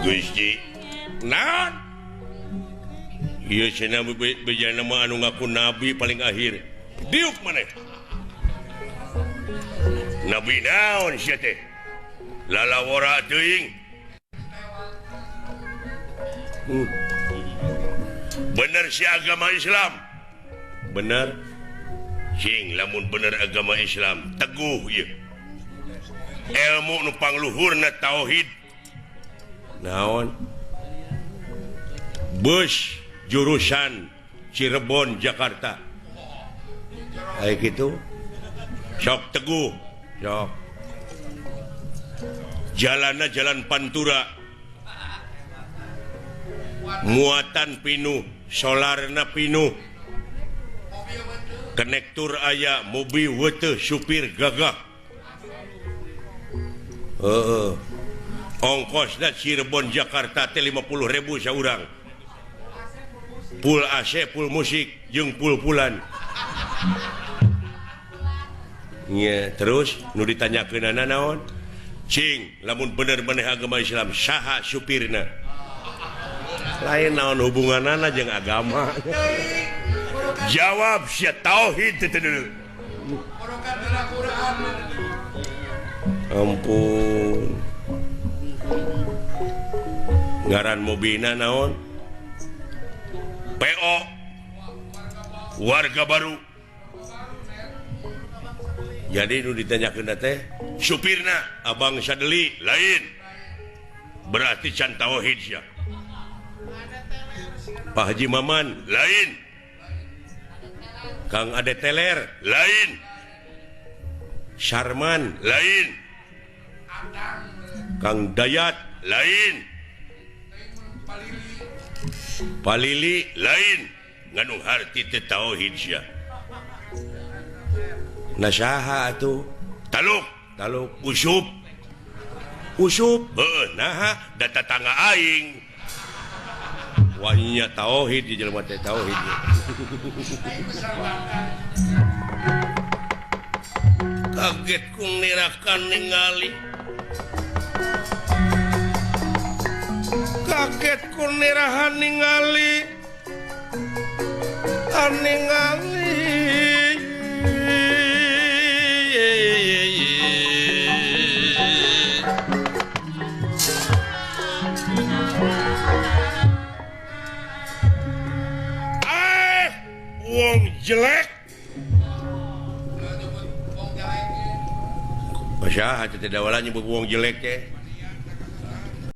Gusti naon ieu cenah bejana mah anu ngaku nabi paling akhir diuk maneh nabi naon sia teh lalawara teuing bener si agama Islam bener sing lamun bener agama Islam teguh ieu ilmu nu pangluhurna tauhid naon bus jurusan Cirebon Jakarta kayak gitu sok teguh sok jalanna jalan Pantura muatan pinuh solarna pinuh konektur aya mobil weteh supir gagah heeh ongkosna Cirebon Jakarta teh 50.000 saurang full AC full musik jeung pul-pulan nya terus nu ditanyakeunana naon cing lamun bener-bener agama Islam saha supirna lain naon hubunganana jeung agama jawab sia tauhid teh dulu ampun ngaran mobilna naon PO warga baru jadi nu ditanyakeun teh supirna abang Sadeli lain berarti can tauhid sia Pak Haji Maman lain Kang Ade Teler lain Sarman lain Kang Dayat lain Palili lain nganu harti teu tauhid sia na saha atuh taluk taluk usup usup heuh naha da tatangga aing wanya tauhid di jelema teh tauhid kaget ku nirakan ningali kaget ku nirahan ningali ningali wong jelek pasah teh dawalan nyebut wong jelek teh